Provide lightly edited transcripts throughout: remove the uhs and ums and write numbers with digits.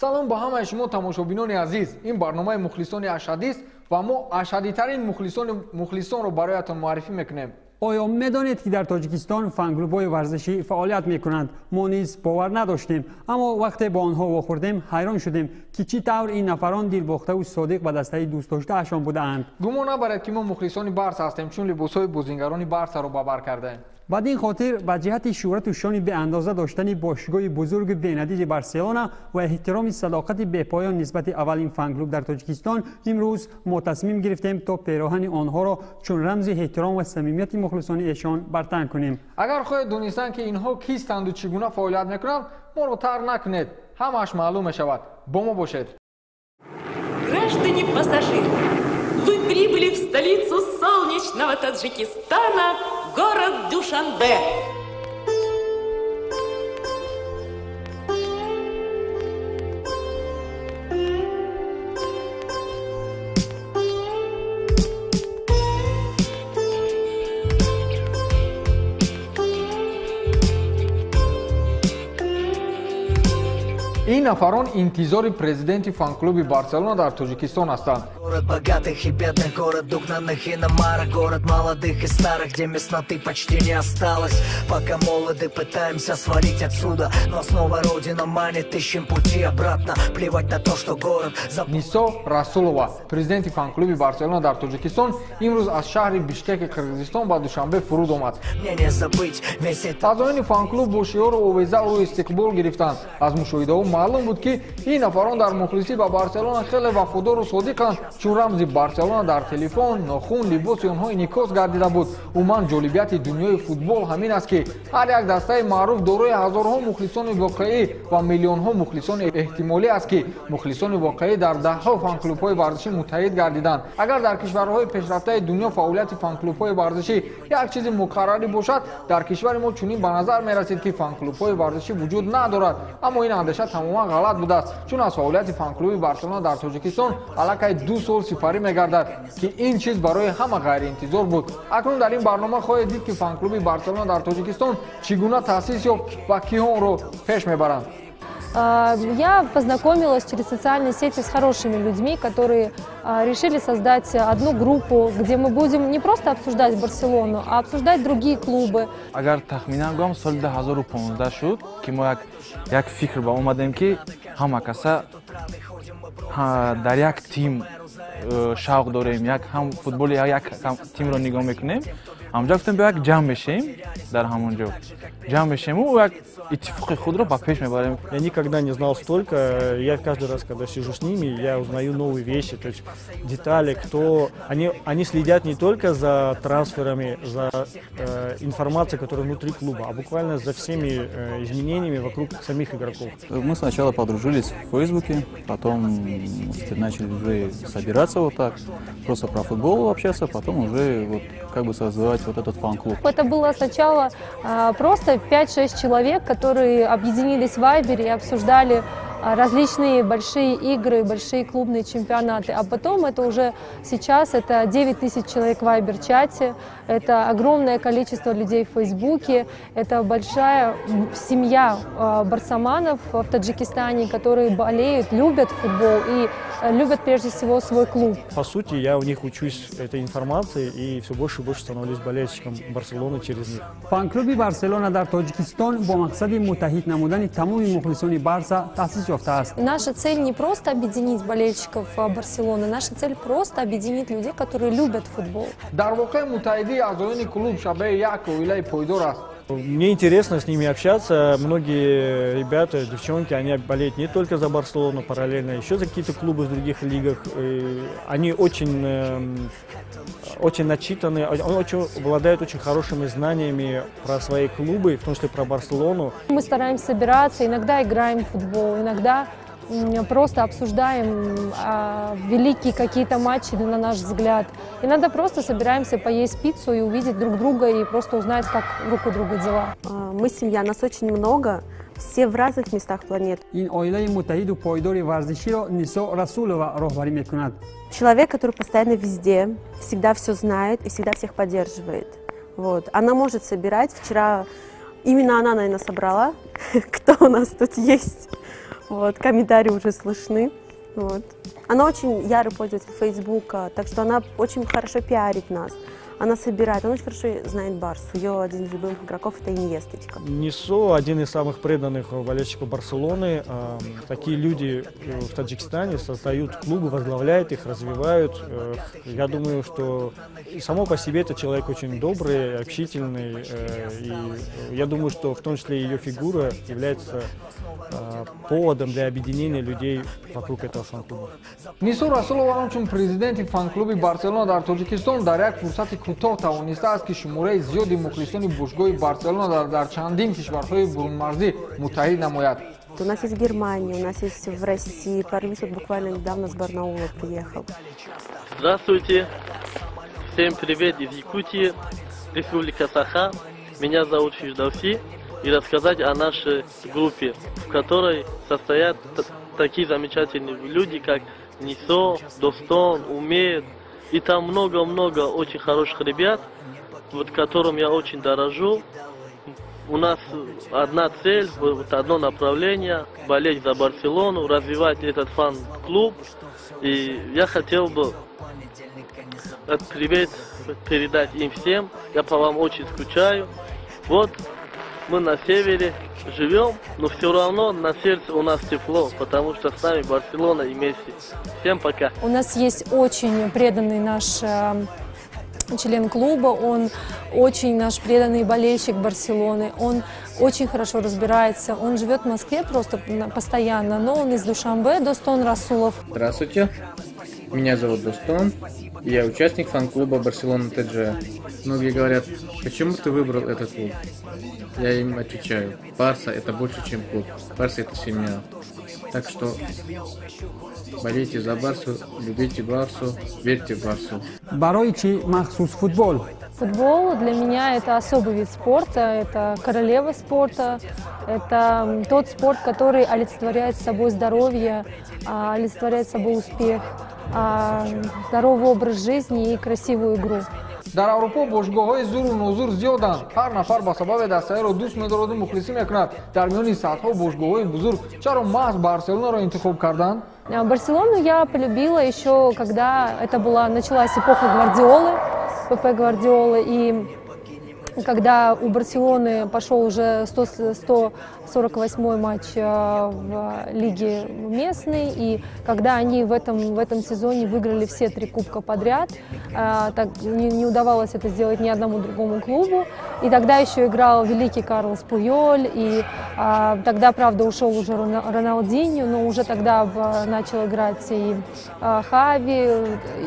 Салом ба ҳамаи шумо тамошобинони азиз. Ин барномаи мухлисони ашадист ва мо ашадитарин мухлисонро бароятон муаррифӣ мекунем. Оё медонед, ки дар Тоҷикистон фан-клубҳои варзишӣ фаъолият мекунанд? Мо низ бовар надоштем, аммо вақте бо онҳо вохӯрдем, ҳайрон шудем, ки чӣ тавр ин нафарон дилбохтаву содиқ ба дастаи дӯстдоштаашон будаанд. Гумон набаред, ки мо мухлисони Барса ҳастем, чун либосҳои бозингарони Барсаро ба бар кардаем. Бад ин хотир, ба ҷиҳати шӯҳрату шони беандоза доштани бошгоҳи бузурги бенадири Барселона ва эҳтироми садоқати бепоён нисбати аввалин фан-клуб дар Тоҷикистон, имрӯз мо тасмим гирифтем, то пероҳани онҳоро чун рамзи эҳтиром ва самимияти мухлисони эшон бар тан кунем. Агар хоҳед донистан, ки инҳо кистанду чӣ гуна фаъолият мекунанд, моро тарк накунед, ҳамааш маълум мешавад. Бо мо бошед. Граждане пассажиры, вы прибыли в столицу солнечного Таджикистана, город Душанбе. Ин нафарон интизори президенти фан-клуби Барселона дар Тоҷикистон ҳастанд. Город богатых и бедных, город угнанных иномарок, город молодых и старых, где мясноты почти не осталось. Пока молоды, пытаемся свалить отсюда, но снова родина манит, ищем пути обратно. Плевать на то, что город. Нисо Расулова, президенти фан-клуби Барселона дар Тоҷикистон, имрӯз аз шаҳри Бишкеки Қирғизистон ба Душанбе фуруд омад. Мне не забыть весь этот. Аъзоёни фан-клуб бо шиору овеза ӯро истиқбол гирифтанд. Аз мушоҳидаҳо маълум буд, ки ин нафарон дар мухлисӣ ба Барселона хеле вафодору содиқанд, чун рамзи Барселона дар телефон, нохун, либоси онҳо инъикос гардида буд. Умуман, ҷолибияти дунёи футбол ҳамин аст, ки ҳар як дастаи маъруф дорои ҳазорҳо мухлисони воқеӣ ва миллионҳо мухлисони эҳтимолӣ аст, ки мухлисони воқеӣ дар даҳҳо фан-клубҳои варзишӣ муттаҳид гардиданд. Агар дар кишварҳои пешрафтаи дунё фаъолияти фан-клубҳои варзишӣ як чизи муқаррарӣ бошад, дар кишвари мо чунин ба назар мерасид, ки фан-клубҳои варзишӣ вуҷуд надорад. Аммо ин андеша тамоман ғалат будааст, чун аз фаъолияти фан-клуби Барселона дар Тоҷикистон аллакай 2 сол сипарӣ мегардад, ки ин чиз барои ҳама ғайриинтизор буд. Акнун дар ин барнома хоҳед дид, ки фан-клуби Барселона дар Тоҷикистон чӣ гуна таъсис ёфт ва киҳо онро пеш мебаранд. Я познакомилась через социальные сети с хорошими людьми, которые решили создать одну группу, где мы будем не просто обсуждать Барселону, а обсуждать другие клубы. Агар тахминан гӯям, соли 2015 шуд, ки мо як фикр ба омадем, ки ҳама каса дар як тим шавқ дорем, як ҳам футболи як тимро нигоҳ мекунем. Ҳамҷо гуфтем, биё, як ҷамъ мешем, дар ҳамон ҷо ҷамъ мешему як иттифоқи худро ба пеш мебарем. Я никогда не знал столько. Я каждый раз, когда сижу с ними, я узнаю новые вещи, то есть детали, кто. Они следят не только за трансферами, за информацией, которая внутри клуба, а буквально за всеми изменениями вокруг самих игроков. Мы сначала подружились в Фейсбуке, потом начали уже собираться вот так, просто про футбол общаться, потом уже вот как бы создавать вот этот фан-клуб. Это было сначала просто 5-6 человек, которые объединились в Вайбере и обсуждали различные большие игры, большие клубные чемпионаты. А потом это уже сейчас это 9 тысяч человек в Вайбер-чате, это огромное количество людей в Фейсбуке, это большая семья барсаманов в Таджикистане, которые болеют, любят футбол и любят прежде всего свой клуб. По сути, я у них учусь этой информации и все больше и больше становлюсь болельщиком Барселоны через них. Фан-клуби Барселона дар Тоҷикистон бо мақсади муттаҳид намудани тамоми мухлисони Барса таъсис ёфтааст. Наша цель не просто объединить болельщиков Барселоны, наша цель просто объединить людей, которые любят футбол. Дар воқеъ, муттаҳидии аъзоёни клуб шабеҳи як оилаи пойдор аст. Мне интересно с ними общаться. Многие ребята, девчонки, они болеют не только за Барселону, параллельно еще за какие-то клубы в других лигах. И они очень начитаны, они очень, обладают очень хорошими знаниями про свои клубы, в том числе про Барселону. Мы стараемся собираться, иногда играем в футбол, иногда просто обсуждаем великие какие-то матчи, на наш взгляд. Иногда просто собираемся поесть пиццу и увидеть друг друга и просто узнать, как друг у друга дела. Мы семья, нас очень много, все в разных местах планеты. Ин оилаи муттаҳиду пойдори варзиширо Нисо Расулова роҳбарӣ мекунад. Человек, который постоянно везде, всегда все знает и всегда всех поддерживает. Вот. Она может собирать. Вчера именно она, наверное, собрала, кто у нас тут есть. Вот, комментарии уже слышны. Вот. Она очень ярый пользователь Фейсбука, так что она очень хорошо пиарит нас. Она собирает, она очень хорошо знает Барсу. Ее один из любимых игроков – это Иньесточка. Нисо – один из самых преданных болельщиков Барселоны. Такие люди в Таджикистане создают клубы, возглавляют их, развивают. Я думаю, что само по себе этот человек очень добрый, общительный. И я думаю, что в том числе ее фигура является поводом для объединения людей вокруг этого фан-клуба. Нисо Расулова ҳамчун президенти фан-клуби Барселона дар Тоҷикистон дар як фурсати кӯтоҳ тавонистааст, ки шумораи зиёди мухлисони бошгоҳи Барселона дар чандин кишварҳои бурунмарзӣ муттаҳид намояд. У нас есть Германия, у нас есть в России. Парвиз вот буквально недавно с Барнаула приехал. Здравствуйте! Всем привет из Якутии, Республика Саха. Меня зовут Фиждавси. И рассказать о нашей группе, в которой состоят такие замечательные люди, как Нисо, Достон, Умед. И там много-много очень хороших ребят, вот которым я очень дорожу. У нас одна цель, вот одно направление – болеть за Барселону, развивать этот фан-клуб. И я хотел бы этот привет передать им всем. Я по вам очень скучаю. Вот мы на севере живем, но все равно на сердце у нас тепло, потому что с нами Барселона и Месси. Всем пока. У нас есть очень преданный наш член клуба, он очень наш преданный болельщик Барселоны, он очень хорошо разбирается, он живет в Москве просто постоянно, но он из Душанбе, Достон Расулов. Здравствуйте, меня зовут Достон, и я участник фан-клуба Барселона ТДЖ. Многие говорят, почему ты выбрал этот клуб? Я им отвечаю, Барса это больше, чем клуб, Барса это семья. Так что болейте за Барсу, любите Барсу, верьте в Барсу. Барои чӣ махсус футбол? Футбол для меня это особый вид спорта, это королева спорта, это тот спорт, который олицетворяет собой здоровье, олицетворяет собой успех, здоровый образ жизни и красивую игру. Дар Аврупо бошгоҳҳои зуру нозур зиёданд. Ҳар нафар ба сабаби дастаеро дӯст медораду мухлисӣ мекунад. Дар миёни садҳо бошгоҳҳои бузург чаро маҳз Барселонаро интихоб карданд? Барселону я полюбила еще, когда это была, началась эпоха Гвардиолы, ПП Гвардиолы, и когда у Барселоны пошел уже 148-й матч в лиге местной, и когда они в этом сезоне выиграли все три кубка подряд, так не удавалось это сделать ни одному другому клубу. И тогда еще играл великий Карлос Пуйоль, и тогда, правда, ушел уже Роналдиньо, но уже тогда начал играть и Хави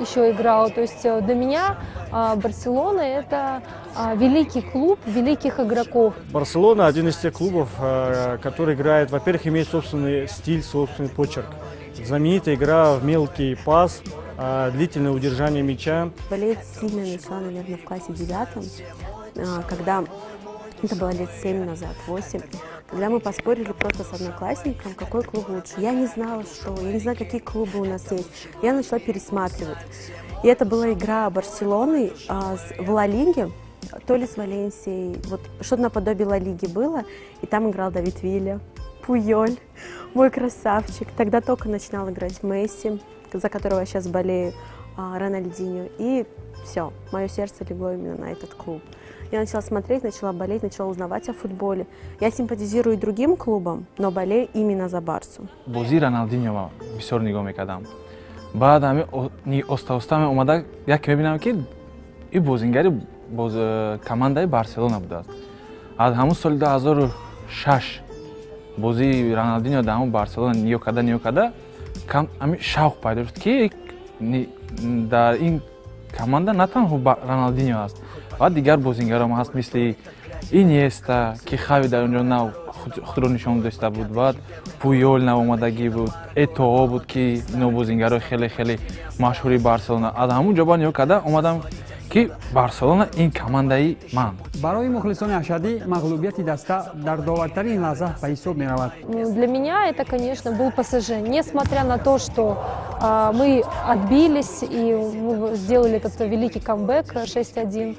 еще играл. То есть для меня Барселона – это великий клуб великих игроков. Барселона – один из тех клубов, который играет, во-первых, имеет собственный стиль, собственный почерк. Знаменитая игра в мелкий пас, длительное удержание мяча. Болеть сильно начала, наверное, в классе 9, когда, это было лет 7 назад, 8, когда мы поспорили просто с одноклассником, какой клуб лучше. Я не знала, что, я не знаю, какие клубы у нас есть. Я начала пересматривать. И это была игра Барселоны в Ла Лиге, то ли с Валенсией, вот что-то наподобие Ла Лиги было, и там играл Давид Вилья, Пуйоль, мой красавчик. Тогда только начинал играть Месси, за которого я сейчас болею, Роналдиньо, и все, мое сердце легло именно на этот клуб. Я начала смотреть, начала болеть, начала узнавать о футболе. Я симпатизирую другим клубам, но болею именно за Барсу. Бозии Роналдиньо бисёр нигоҳ мекардам. Баъд ҳами оста-оста омада як мебинам, ки ин бозингари командаи Барселона будааст. Аз ҳамун соли 2006 бозии Роналдиньо дар ҳамун Барселона нигоҳ карда, ҳами шавқ пайдо шуд, ки дар ин команда на танҳо Роналдиньо ҳаст ва дигар бозингарам ҳаст, мисли Иньеста, ки Хави дар онҷо нав худро нишон доста буд, баъд Пуйол навомадагӣ буд, Этоо буд, ки ино бозингарои хеле хеле машҳури Барселона. Аз ҳамун ҷо ба нигоҳ карда омадам, Ки Барселона ин командаи ман. Барои мухлисони ашаддӣ мағлубияти даста дардовартарин лаҳза ба ҳисоб меравад. Для меня это, конечно, был ПСЖ. Несмотря на то, что мы отбились и мы сделали этот великий камбэк 6-1.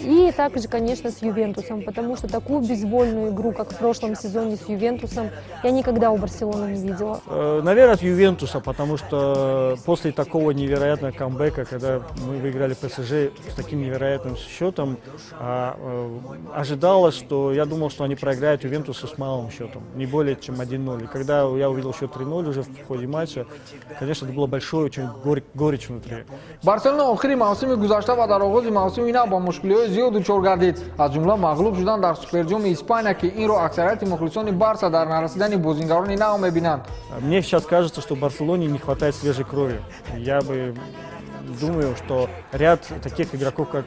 И также, конечно, с Ювентусом, потому что такую безвольную игру, как в прошлом сезоне с Ювентусом, я никогда у Барселоны не видела. Наверное, от Ювентуса, потому что после такого невероятного камбэка, когда мы выиграли ПСЖ с таким невероятным счетом, ожидалось, что я думал, что они проиграют Ювентусу с малым счетом, не более чем 1-0. И когда я увидел счет 3-0 уже в ходе матча, конечно, это было большое очень горечь внутри. Барселона охири мавсими гузашта ва дар оғози мавсими нав ба мушкилиҳои зиёд дучор гардид, аз ҷумла мағлуб шудан дар Суперҷоми Испания, ки инро аксарияти мухлисони Барса дар нарасидани бозингарони нав мебинанд. Мне сейчас кажется, что в Барселоне не хватает свежей крови. Я бы думаю, что ряд таких игроков, как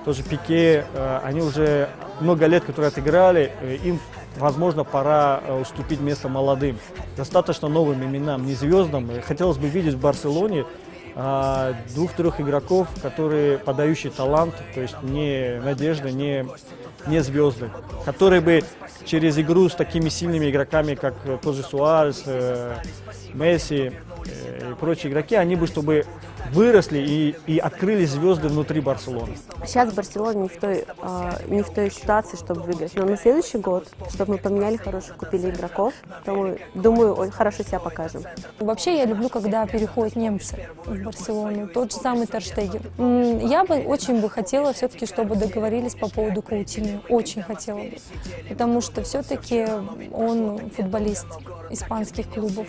тоже Пике, они уже много лет, которые отыграли, им, возможно, пора уступить место молодым, достаточно новым именам, не звездам. Хотелось бы видеть в Барселоне двух-трех игроков, которые подающие талант, то есть не надежда, не звезды, которые бы через игру с такими сильными игроками, как тот же Суарес, Месси и прочие игроки, они бы чтобы выросли и открыли звезды внутри Барселоны. Сейчас Барселона не в той ситуации, чтобы выиграть. Но на следующий год, чтобы мы поменяли хороших, купили игроков, то мы, думаю, хорошо себя покажем. Вообще я люблю, когда переходят немцы в Барселону. Тот же самый тер Штеген. Я бы очень бы хотела все-таки, чтобы договорились по поводу Каутиньо. Очень хотела бы. Потому что все-таки он футболист испанских клубов.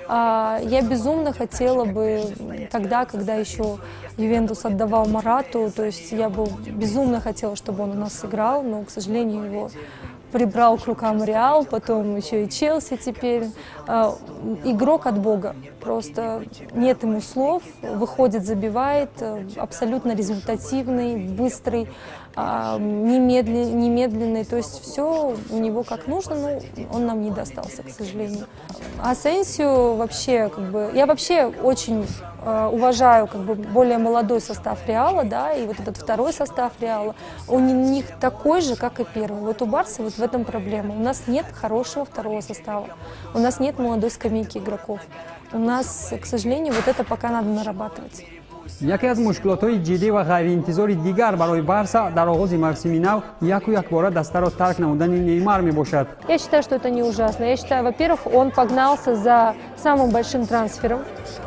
Я безумно хотела бы тогда, когда еще Ювентус отдавал Морату, то есть я бы безумно хотела, чтобы он у нас сыграл, но, к сожалению, его прибрал к рукам Реал, потом еще и Челси теперь. Игрок от Бога, просто нет ему слов, выходит, забивает, абсолютно результативный, быстрый, немедленный, то есть все у него как нужно, но он нам не достался, к сожалению. Асенсио вообще, как бы, я вообще очень уважаю, как бы, более молодой состав Реала, да, и вот этот второй состав Реала, он у них такой же, как и первый. Вот у Барсы вот в этом проблема. У нас нет хорошего второго состава, у нас нет молодой скамейки игроков. У нас, к сожалению, вот это пока надо нарабатывать. Яке аз мушкилотҳои ҷиддӣ ва ғайриинтизори дигар барои Барса дар оғози мавсими нав яку якбора дастаро тарк намудани Неймар мебошад. Я считаю, что это не ужасно. Я считаю, во-первых, он погнался за самым большим трансфером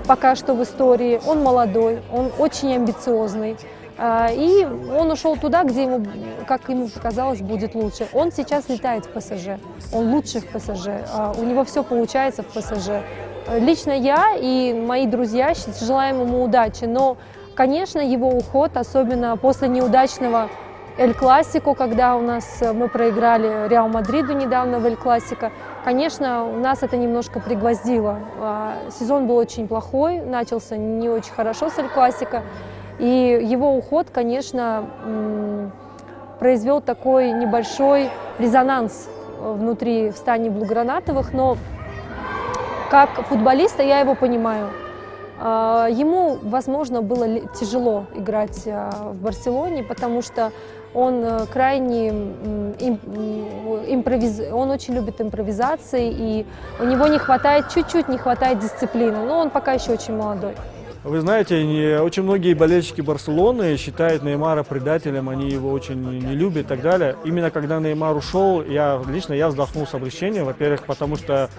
пока что в истории. Он молодой, он очень амбициозный. И он ушел туда, где ему, как ему показалось, будет лучше. Он сейчас летает в ПСЖ, он лучше в ПСЖ, у него все получается в ПСЖ. Лично я и мои друзья желаем ему удачи, но, конечно, его уход, особенно после неудачного Эль Классико, когда у нас мы проиграли Реал Мадриду недавно в Эль Классико, конечно, у нас это немножко пригвоздило. Сезон был очень плохой, начался не очень хорошо с Эль Классико, и его уход, конечно, произвел такой небольшой резонанс внутри в стане Блугранатовых, но как футболиста я его понимаю. Ему, возможно, было тяжело играть в Барселоне, потому что он крайне он очень любит импровизации, и у него не хватает, чуть-чуть не хватает дисциплины, но он пока еще очень молодой. Вы знаете, не, очень многие болельщики Барселоны считают Неймара предателем, они его очень не любят и так далее. Именно когда Неймар ушел, я лично вздохнул с облегчением. Во-первых, потому что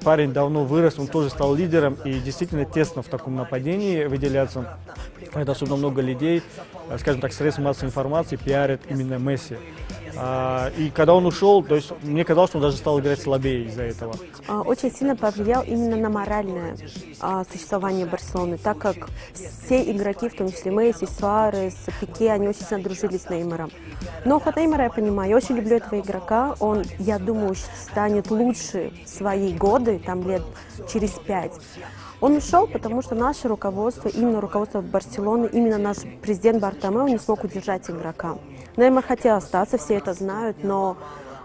парень давно вырос, он тоже стал лидером и действительно тесно в таком нападении выделяться. Это особенно много людей, скажем так, средств массовой информации пиарят именно Месси. И когда он ушел, то есть мне казалось, что он даже стал играть слабее из-за этого. Очень сильно повлиял именно на моральное существование Барселоны, так как все игроки, в том числе Месси, Суарес, Пике, они очень сильно дружили с Неймаром. Но уход Неймара я понимаю, я очень люблю этого игрока, он, я думаю, станет лучше в свои годы, там лет через 5. Он ушел, потому что наше руководство, именно руководство Барселоны, именно наш президент Бартомеу не смог удержать игрока. Неймар хотел остаться, все это знают, но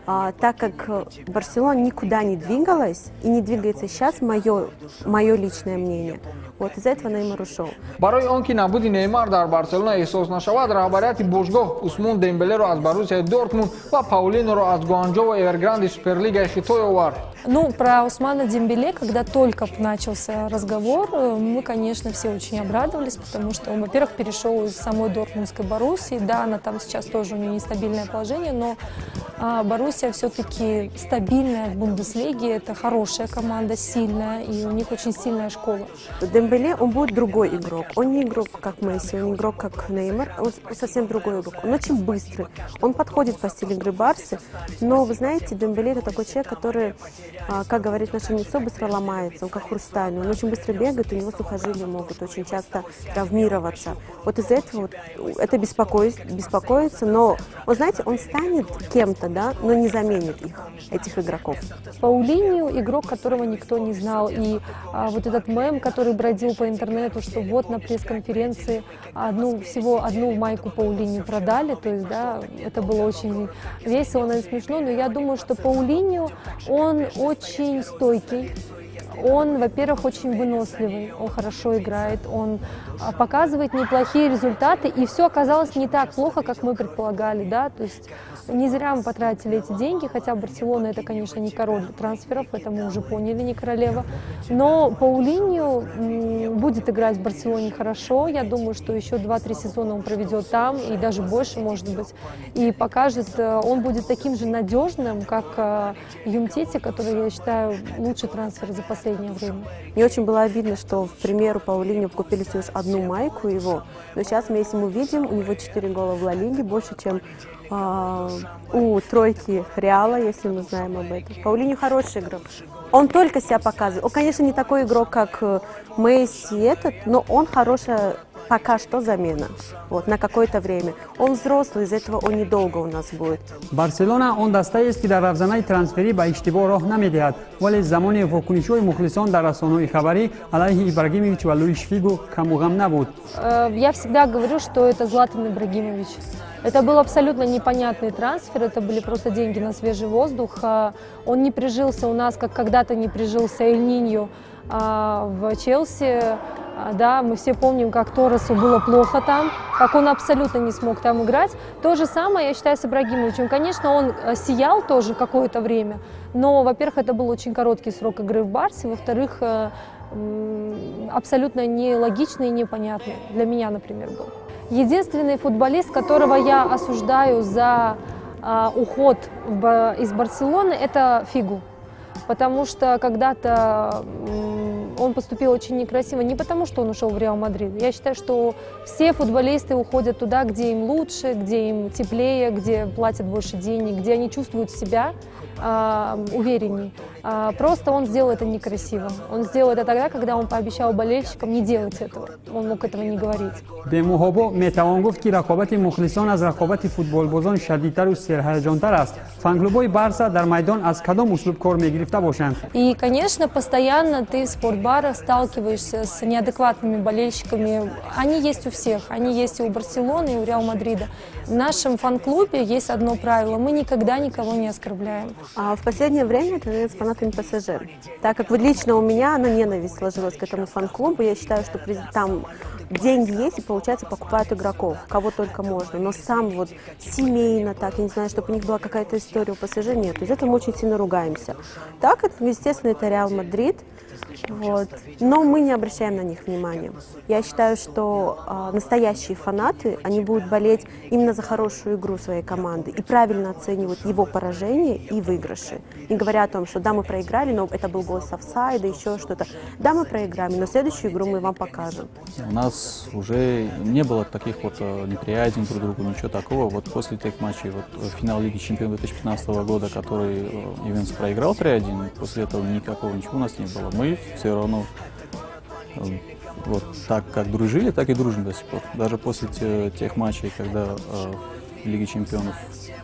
Так как Барселона никуда не двигалась и не двигается сейчас, мое личное мнение, вот из-за этого Неймар ушел. Барои он ки набуди Неймар дар Барселона эҳсос нашавад, раҳбарияти бошгоҳ Усмон Дембелеро аз Боруссияи Дортмунд ва Паулиноро аз Гуанҷоу Эвергранди Суперлигаи Хитой овард. Ну, про Усмана Дембеле, когда только начался разговор, мы, конечно, все очень обрадовались, потому что он, во-первых, перешел из самой дортмундской Боруссии, да, она там сейчас тоже у нее нестабильное положение, но Боруссия все-таки стабильная в Бундеслиге, это хорошая команда, сильная, и у них очень сильная школа. Дембеле, он будет другой игрок, он не игрок, как Месси, он не игрок, как Неймар, он совсем другой игрок, он очень быстрый, он подходит по стилю игры Барсы, но, вы знаете, Дембеле это такой человек, который, как говорит наше лицо, быстро ломается, он как хрустальный, он очень быстро бегает, у него сухожилия могут очень часто травмироваться. Вот из-за этого вот, это беспокоится, но, вы знаете, он станет кем-то, да, но не заменит их, этих игроков. Паулиньо игрок, которого никто не знал, и вот этот мем, который бродил по интернету, что вот на пресс-конференции всего одну майку Паулиньо продали, то есть, да, это было очень весело, наверное, смешно, но я думаю, что Паулиньо, он очень стойкий. Он, во-первых, очень выносливый, он хорошо играет, он показывает неплохие результаты, и все оказалось не так плохо, как мы предполагали, да, то есть не зря мы потратили эти деньги, хотя Барселона это, конечно, не король трансферов, это мы уже поняли, не королева, но Паулиньо будет играть в Барселоне хорошо, я думаю, что еще 2-3 сезона он проведет там, и даже больше, может быть, и покажет, он будет таким же надежным, как Юмтити, который, я считаю, лучший трансфер за последнее время. Мне очень было обидно, что, к примеру, Паулиньо купили всего лишь одну майку его, но сейчас мы, если мы видим, у него 4 гола в Ла Лиге, больше, чем у тройки Реала, если мы знаем об этом. Паулиньо хороший игрок. Он только себя показывает. Он, конечно, не такой игрок, как Месси этот, но он хорошая пока что замена, вот, на какое-то время. Он взрослый, из-за этого он недолго у нас будет. Барселона он дастаест, ки дар равзанаи трансферӣ ба иштибоҳ роҳ намедиҳад, вале замони вокунишҳои мухлисон дар расонаҳои хабарӣ алайҳи Ибрагимович ва Луиш Фигу камуғам набуд. Я всегда говорю, что это Златан Ибрагимович. Это был абсолютно непонятный трансфер, это были просто деньги на свежий воздух. Он не прижился у нас, как когда-то не прижился Эль Ниньо в Челси. Да, мы все помним, как Торресу было плохо там, как он абсолютно не смог там играть. То же самое, я считаю, с Ибрагимовичем. Конечно, он сиял тоже какое-то время, но, во-первых, это был очень короткий срок игры в Барсе, во-вторых, абсолютно нелогичный и непонятный для меня, например, был. Единственный футболист, которого я осуждаю за уход из Барселоны, это Фигу. Потому что когда-то он поступил очень некрасиво, не потому, что он ушел в Реал Мадрид. Я считаю, что все футболисты уходят туда, где им лучше, где им теплее, где платят больше денег, где они чувствуют себя уверенней. Просто он сделал это некрасиво. Он сделал это тогда, когда он пообещал болельщикам не делать этого. Он мог этого не говорить. Бемуҳобо метавон гуфт, ки рақобати мухлисон аз рақобати футболбозон шадидтару серҳаяҷонтар аст. Фанклубҳои Барса дар майдон аз кадом услуб кор мегирифта бошанд? И, конечно, постоянно ты в спортбарах сталкиваешься с неадекватными болельщиками. Они есть у всех. Они есть и у Барселоны, и у Реал Мадрида. В нашем фан-клубе есть одно правило. Мы никогда никого не оскорбляем. А в последнее время это, наверное, с фанатами ПСЖ. Так как вот лично у меня она ненависть сложилась к этому фан-клубу, я считаю, что там деньги есть и, получается, покупают игроков, кого только можно. Но сам вот семейно так, я не знаю, чтобы у них была какая-то история у ПСЖ, нет. Из-за этого мы очень сильно ругаемся. Так, это, естественно, это Реал Мадрид, вот. Но мы не обращаем на них внимания. Я считаю, что настоящие фанаты, они будут болеть именно за хорошую игру своей команды и правильно оценивают его поражение и выигрыши. Не говоря о том, что да, мы проиграли, но это был гол с офсайда, еще что-то. Да, мы проиграем, но следующую игру мы вам покажем. У нас уже не было таких вот неприязней друг к другу, ничего такого. Вот после тех матчей, вот финал Лиги Чемпионов 2015 года, который Ювентус проиграл 3-1, после этого никакого ничего у нас не было. Мы все равно вот так, как дружили, так и дружим до сих пор. Даже после тех матчей, когда в Лиге Чемпионов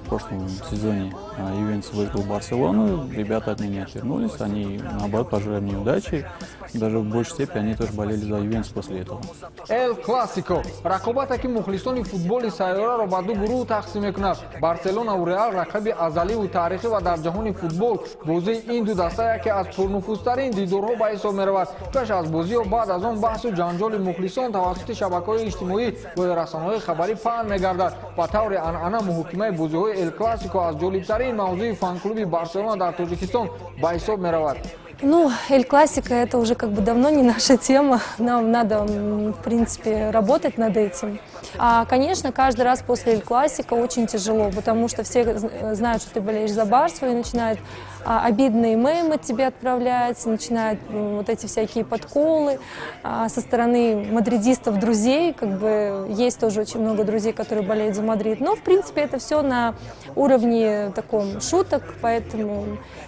в прошлом сезоне Ювентус выиграл Барселону, ребята от меня не отвернулись, они, наоборот, пожелали мне удачи. Даже в большей степени они тоже болели за Ювентус после этого. Эл Классико рақобате, ки мухлисони футболи сайёраро ба ду гурӯҳ тақсим мекунад. Барселонаву Реал рақиби азаливу таърихӣ ва дар ҷаҳони футбол бозии ин ду даста яке аз пурнуфузтарин дидорҳо ба ҳисоб меравад. Пеш аз бозиё баъд аз он баҳсу ҷанҷоли мухлисон тавассути шабакаҳои иҷтимоӣ ва расонаҳои хабарӣ паҳн мегардад. Ба таври анъана муҳокимаи бозиҳои Эл Классико аз ҷолибтарин мавзӯи фан-клуби Барселона дар Тоҷикистон ба ҳисоб меравад. Ну, Эль Классика — это уже как бы давно не наша тема. Нам надо, в принципе, работать над этим. А, конечно, каждый раз после Эль Классика очень тяжело, потому что все знают, что ты болеешь за Барсу, и начинают обидные мемы тебе отправлять, начинают вот эти всякие подколы со стороны мадридистов, друзей. Как бы есть тоже очень много друзей, которые болеют за Мадрид. Но, в принципе, это все на уровне таком шуток, поэтому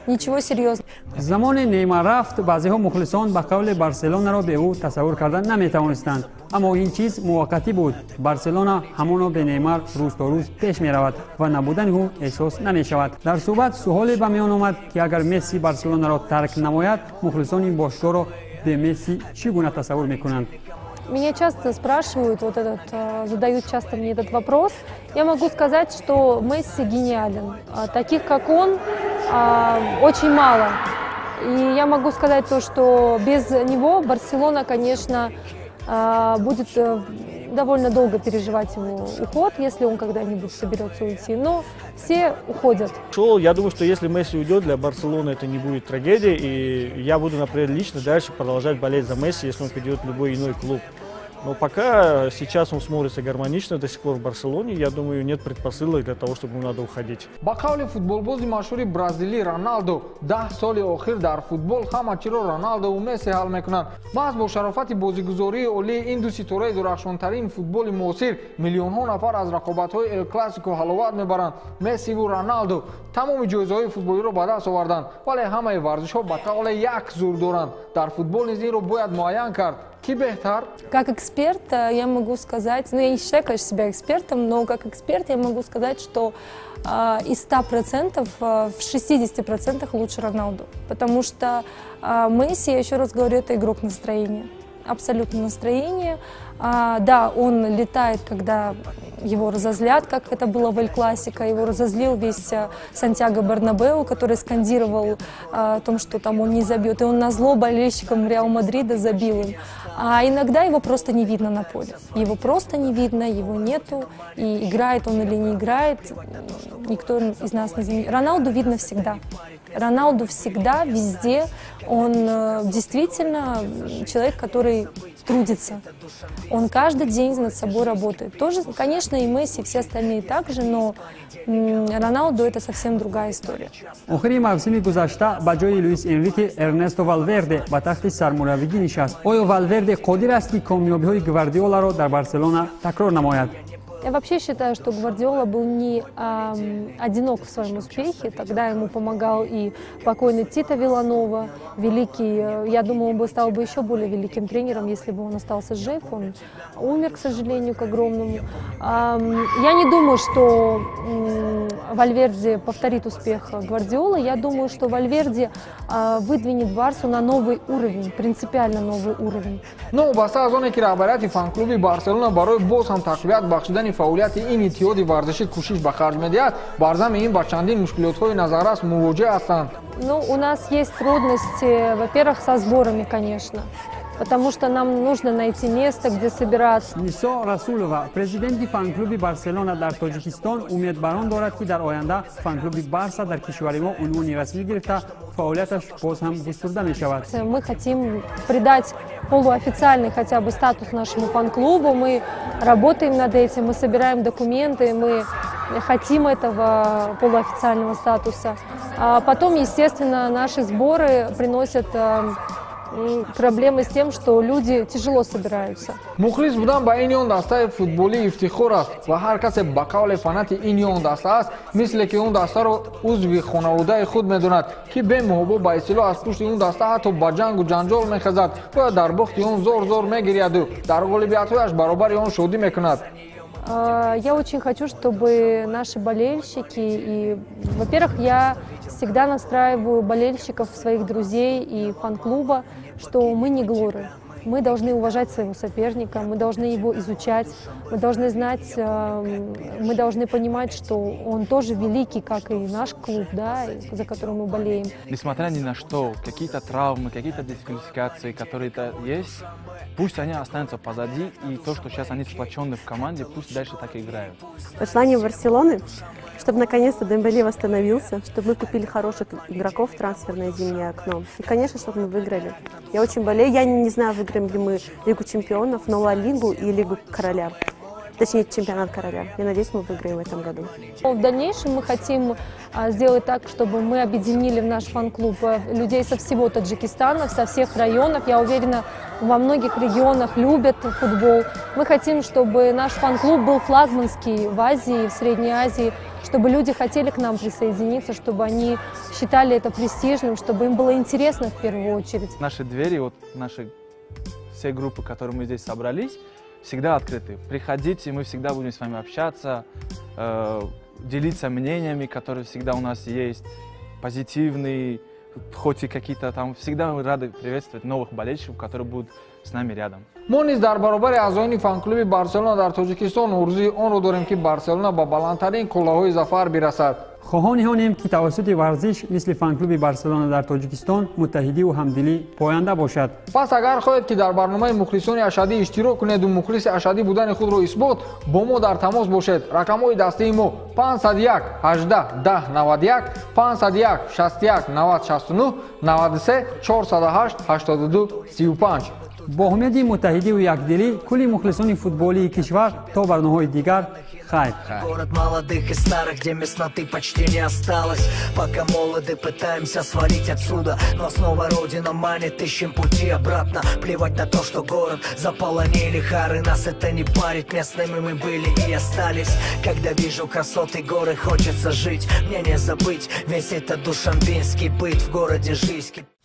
ничего серьезного. Замоне Неймар рафт, баъзеҳо мухлисон ба қавле Барселонаро бе ӯ тасаввур кардан наметавонистанд, аммо ин чиз муваққатӣ буд. Барселона ҳамоно бе Неймар рӯз то рӯз пеш меравад ва набудани ӯ эҳсос намешавад. Дар суҳбат суоле ба миён омад, ки агар Месси Барселонаро тарк намояд, мухлисони ин бошгоҳро бе Месси чӣ гуна тасаввур мекунанд? Меня часто спрашивают, вот этот, задают часто мне этот вопрос. Я могу сказать, что Месси гениален. Таких, как он, очень мало. И я могу сказать то, что без него Барселона, конечно, будет довольно долго переживать его уход, если он когда-нибудь соберется уйти. Но все уходят. Шел, я думаю, что если Месси уйдет, для Барселоны это не будет трагедией. И я буду, например, лично дальше продолжать болеть за Месси, если он придет в любой иной клуб. Но пока сейчас он смотрится гармонично до сих пор в Барселоне, я думаю, нет предпосылок для того, чтобы ему надо уходить. Ба қавли футболбози машҳури бразилӣ Роналдо, 10 соли охир дар футбол ҳама чиро Роналдову Месси ҳал мекунанд. Маҳз бо шарофати бозигузории олии ин ду ситораи дурахшонтарин футболи муосир миллионҳо нафар аз рақобатҳои Эл Классико ҳаловат мебаранд. Мессиву Роналдо тамоми ҷоизаҳои футболиро ба даст оварданд, вале ҳамаи варзишҳо ба қавле як зур доранд. Дар футбол низ инро бояд муайян кард, ки беҳтар. Как эксперт я могу сказать, ну, я не считаю, конечно, себя экспертом, но как эксперт я могу сказать, что из 100% в 60% лучше Роналду. Потому что Месси, я еще раз говорю, это игрок настроения. Абсолютно настроение. Да, он летает, когда его разозлят, как это было в Эль Классико. Его разозлил весь Сантьяго Бернабеу, который скандировал о том, что там он не забьет. И он назло болельщикам Реал Мадрида забил им. А иногда его просто не видно на поле. Его просто не видно, его нету. И играет он или не играет, никто из нас не заметит. Роналду видно всегда. Роналду всегда, везде. Он действительно человек, который трудится. Он каждый день над собой работает. Тоже, конечно, и Месси, и все остальные также, но Роналду — это совсем другая история. Охири мавсими гузашта ба ҷои Луис Энрике Эрнесто Валверде ба тахти сармураббигӣ нишаст. Оё Валверде қодир аст, ки комёбиҳои Гвардиоларо дар Барселона такрор намояд? Я вообще считаю, что Гвардиола был не одинок в своем успехе. Тогда ему помогал и покойный Тито Виланова, великий. Я думаю, он бы стал бы еще более великим тренером, если бы он остался жив. Он умер, к сожалению, к огромному. Я не думаю, что Вальверде повторит успех Гвардиолы. Я думаю, что Вальверде выдвинет Барсу на новый уровень, принципиально новый уровень. Новобаста аз оне ки раҳбарияти фан-клуби Барселона барои боз ҳам тақвият бахшидани фаъолияти ин иттиҳоди варзишӣ кӯшиш ба харҷ медиҳад, бар замми ин ба чандин мушкилотҳои назаррас мувоҷеҳ ҳастанд. Ну, у нас есть трудности, во-первых, со сборами, конечно, потому что нам нужно найти место, где собираться. Нисо Расулова, президенти фан-клуби Барселона дар Тоҷикистон, умед бар он дорад, ки дар оянда фан-клуби Барса дар кишвари мо унвони расмӣ гирифта, фаъолияташ боз ҳам густурда мешавад. Мы хотим придать полуофициальный хотя бы статус нашему фан-клубу. Мы работаем над этим, мы собираем документы, мы хотим этого полуофициального статуса. А потом, естественно, наши сборы приносят проблемы с тем, что люди тяжело собираются. Мухлис будан ба ин ё он дастаи футболӣ ифтихор аст ва ҳар касе ба қавле фанати ин ё он даста аст, мисле ки он дастаро узви хонаводаи худ медонад, ки бемуҳобо ба истилоҳ аз пушти он даста ҳатто ба ҷангу ҷанҷол мехезад ва дар бохти он зор зор мегирияду дар ғолибиятҳояш баробари он шодӣ мекунад. Я очень хочу, чтобы наши болельщики и, во-первых, я всегда настраиваю болельщиков, своих друзей и фан-клуба, что мы не глоры. Мы должны уважать своего соперника, мы должны его изучать, мы должны знать, мы должны понимать, что он тоже великий, как и наш клуб, да, за который мы болеем. Несмотря ни на что, какие-то травмы, какие-то дисквалификации, которые-то есть, пусть они останутся позади, и то, что сейчас они сплочены в команде, пусть дальше так и играют. Пожелание Барселоны, чтобы наконец-то Дембеле восстановился, чтобы мы купили хороших игроков в трансферное зимнее окно. И, конечно, чтобы мы выиграли. Я очень болею, я не знаю, выиграем ли мы Лигу чемпионов, но Ла Лигу и Лигу короля. Точнее, чемпионат короля. Я надеюсь, мы выиграем в этом году. В дальнейшем мы хотим сделать так, чтобы мы объединили в наш фан-клуб людей со всего Таджикистана, со всех районов. Я уверена, во многих регионах любят футбол. Мы хотим, чтобы наш фан-клуб был флагманский в Азии, в Средней Азии, чтобы люди хотели к нам присоединиться, чтобы они считали это престижным, чтобы им было интересно в первую очередь. Наши двери, вот наши все группы, которые мы здесь собрались, всегда открыты. Приходите, мы всегда будем с вами общаться, делиться мнениями, которые всегда у нас есть, позитивные, хоть и какие-то там. Всегда мы рады приветствовать новых болельщиков, которые будут с нами рядом. Мо низ дар баробари аъзоёни фан-клуби Барселона дар Тоҷикистон орзуи онро дорем, ки Барселона ба баландтарин қуллаҳои зафар бирасад. Хоҳони онем, ки тавассути варзиш мисли фан-клуби Барселона дар Тоҷикистон муттаҳидиву ҳамдилӣ поянда бошад. Пас агар хоҳед, ки дар барномаи мухлисони ашаддӣ иштирок кунеду мухлиси ашаддӣ будани худро исбот, бо мо дар тамос бошед. Рақамҳои дастии мо 501 18 10 91, 501 61 90 69, 93 408 82 35. Бо умеди муттаҳидиву якдилӣ кулли мухлисони футболии кишвар то барномаҳои дигар, хайр. Город молодых и старых, где мясноты почти не осталось. Пока молоды, пытаемся свалить отсюда, но снова родина манит, ищем пути обратно. Плевать на то, что город заполонили хары. Нас это не парит, местными мы были и остались. Когда вижу красоты горы, хочется жить. Мне не забыть весь этот душанбинский быт. В городе жизнь кипит.